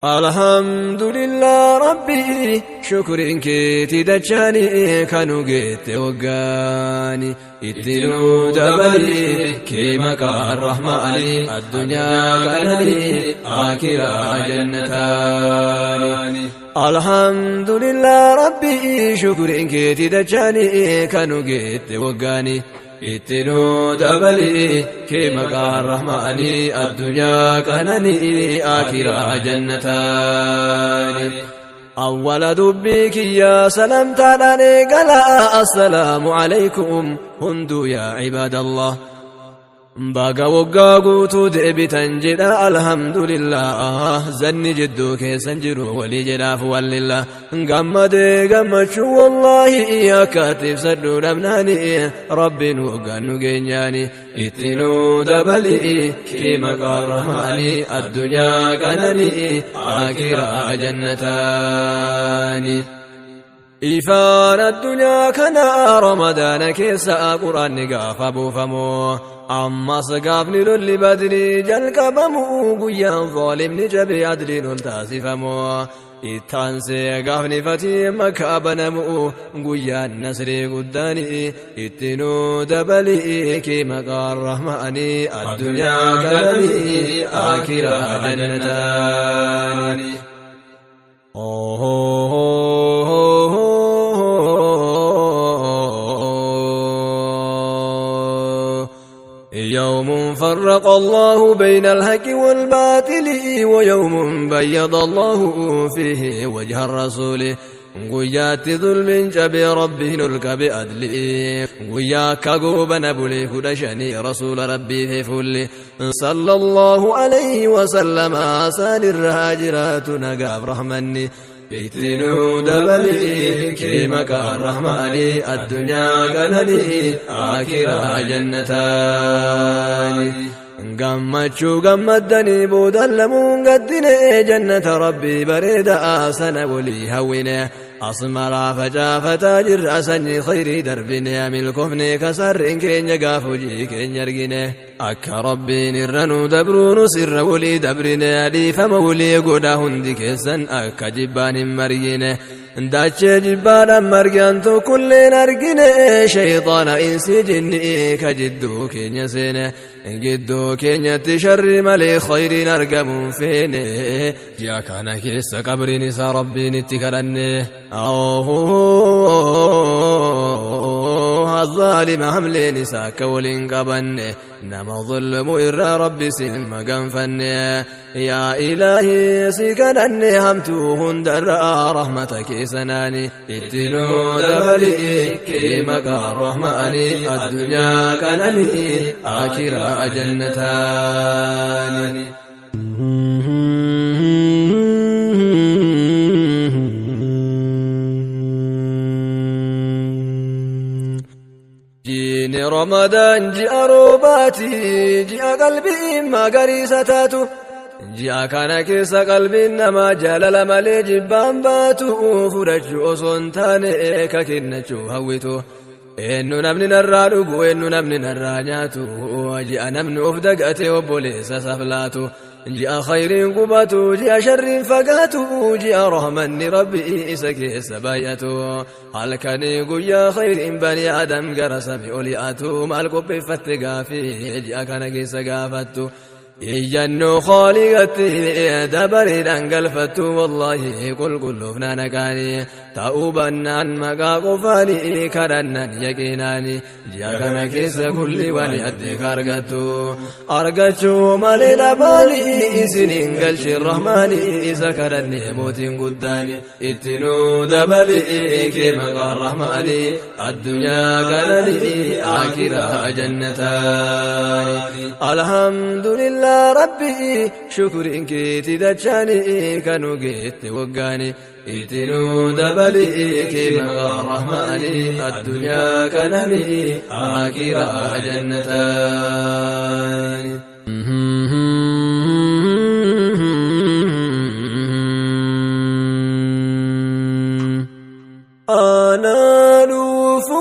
Alhamdulillah Rabbi shukriin keeti dachaani kanu geette waggaani itti nuu dabali kee maqaa rahmaani addunyaa qanani akiraa jannataani. Alhamdulillah Rabbi shukriin keeti dachaani kanu geette waggaani itti nuu dabali kee maqaa rahmaani addunyaa qanani akiraa jannataani. أول دبيك يا سلام تعالى قال السلام عليكم هندو يا عباد الله baga waggaa guutuu deebitan jedha alhamdulillah zanni jidduu keessan jiru walii jedhaaf wallillah gammadee gammachuu wallaahi akkaatti ibsadhu dhabnaani rabbiin waggaan nu geenyaani itti nuu dabali kee maqaa rahmaani addunyaa qanani akiraa jannataani. Ifaan addunyaa kana ramadaana keessa quraanni gaafa buufamu ammas gaafni lolli badrii jalqabamu guyyaan zaalimni jabe adliin ol taasifamu ittaansee gaafni fatii makkaa banamu guyyaan nasrii guddaani itti nuu dabalii kee maqaa rahmaani addunyaa qananii akiraa jannataani. يوم فرق الله بين الحق والباطل ويوم بيض الله فيه وجه الرسول guyyaatti zulmiin cabee rabbiin ol qabe adli guyyaa akka goobana bulee 15 rasuula rabbii fi fuulli sallallahu alayhi wasallama saanirraa jiraatu nagaaf rahmanni itti nuu dabalii kee maqaa rahmaani addunyaa qananii akiraa jannataani. Gammachuu gammaddanii boodan lamuun gaddine jannata rabbii bareedaa sana walii hawwine asmaraa facaafataa jirra sanyii khayrii darbine milkoofne kasarreen keenya gaaf hojii keenya argine akka rabbiin irra nu dabruunus irra walii dabrine dhiifama walii godha hundi keessan akka jibbaan hin margine dachee jibbaadhaan margaan tokkolleen argine shayxaana insi jinni ka jidduu keenya seene gidduu keenyatti sharri malee khayriin argamuun feene ji'a kana keessa qabriin isaa rabbiin itti kadhanne الظالم hamleen isaa akka waliin qabanne nama zulmu irraa rabbi sin maganfanne yaa ilaahii si kadhanne hamtuu hundarraa rahmata keessanaani itti nuu dabalii kee maqaa rahmaani addunyaa qananii akiraa jannataani. Jiini Ramadaan ji'a roobaati ji'a qalbii magariisa taatu ji'a kana keessa qalbiin namaa jaalala malee jibbaan baatu fudhachuu osoo hin taane ka kennachuu hawwitu eenyu namni narraa dhugu eenyu namni narraa nyaatu ji'a namni of dagatee obboleessa saflaatu ji'a khayriin qubatu ji'a sharriin fagaatu ji'a rahmanni rabbii isa keessa baay'atu halkanii guyyaa khayriin bani adam gara samii ol yaatu maal qopheeffatte gaafii ji'a kana keessa gaafattu iyyannoo khaaligatti dabareedhaan galfattu wallaahi qulqulluufna naqaanii ta'uu bannaan maqaa qofaanii kadhannan yaqiinaani ji'a kana keessa kulli waan adde ka argattu argachuu malee dhabaanii isiniin galchi rahmaanii isa kadhanne mootiin guddaani itti nuu dabalii kee maqaa rahmaanii addunyaa qananii akiraa jannataani. Alhamdulillah Rabbi shukriin keeti dachaanii kanu geette waggaani itti nuu dabalii kee maqaa rahmaanii addunyaa qananii akiraa jannataani. Ana dhufuu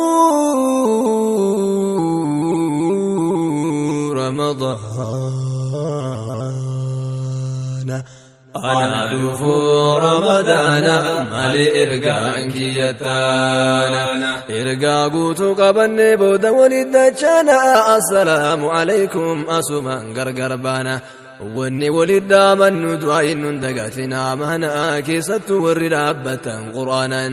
Ramadaan Anaa dhufuu Ramadaana, maali ergaan kiyyattaana? Ergaa guutuu qabannee booda walitti dachaana. Assalaamu alaykum asumaan gargar baana. Wanni walitti dhaamannu du'aayin nun dagatinaa mana, keessattuu warri dhaabbatan qur'aanan,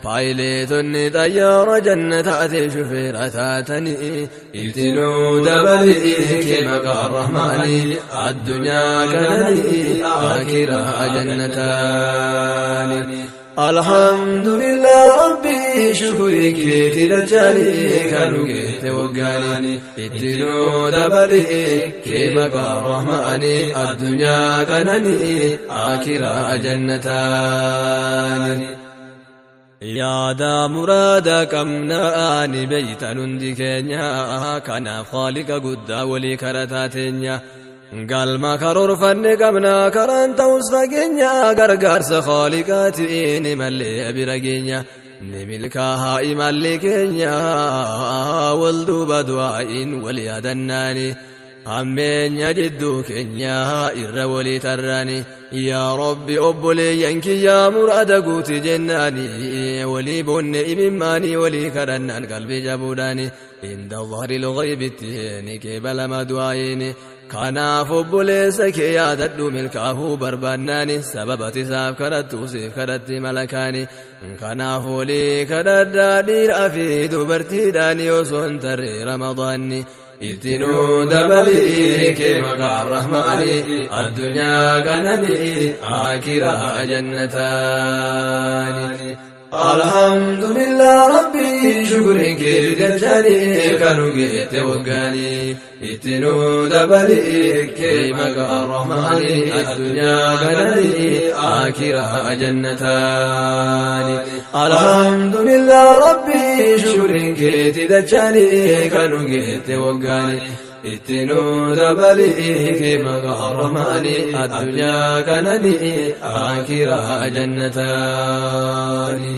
paayileetonni xayyaara jannataate shufeera taatanii, ittinuu dabalii kee maqaa rahmaanii, addunyaa kananii akiraa jannataani. Alhamdulillah Rabbi, shukrii keeti dachanii kan geette waggaanii, ittinuu dabalii kee maqaa rahmaanii, addunyaa kananii akiraa jannataani. Yaada muraada qabnaa ni beeytan hundi keenya, kanaaf Khaaliqa guddaa walii kadhataa teenya. Galma karoorfanne qabnaa, karaan ta'us fageenya, gargaarsa Khaaliqaatiin mallee bira geenya. Ni milkaahaa imalli keenya, wal duuba du'aa'iin wal yaadannaani. Hammeenya jidduu keenya irra walii tarraani. Yaa Rabbi, obboleeyyan kiyyaa muraada guuti jennaani, walii boonne imimmaanii walii kadhannaan qalbii jabuudhaani, inda dhahri lghaybitti ni qeebalama du'aa'iini. Kanaaf obboleessa kee yaadadhu milkaahuu barbaannaani, sababa isaaf kadhattu siif kadhatti malakaani. Kanaaf walii kadhadhaa dhiiraa fi dubartiidhaan osoo hin tarre Ramadaanni. Ittinuu dabalii kee maqaa rahmaanii, addunyaa kananii akiraa jannataani. Alhamdulillah Rabbi, shukriin kee dachanii kan geette waggaanii, ittinuu dabalii kee maqaa rahmaanii, addunyaa kananii akiraa jannataani. Alhamdulillah Rabbi, shukriin keeti dachanii kan geette waggaanii, ittinuu dabalii kee maqaa rahmaanii, addunyaa kananii akiraa jannataani.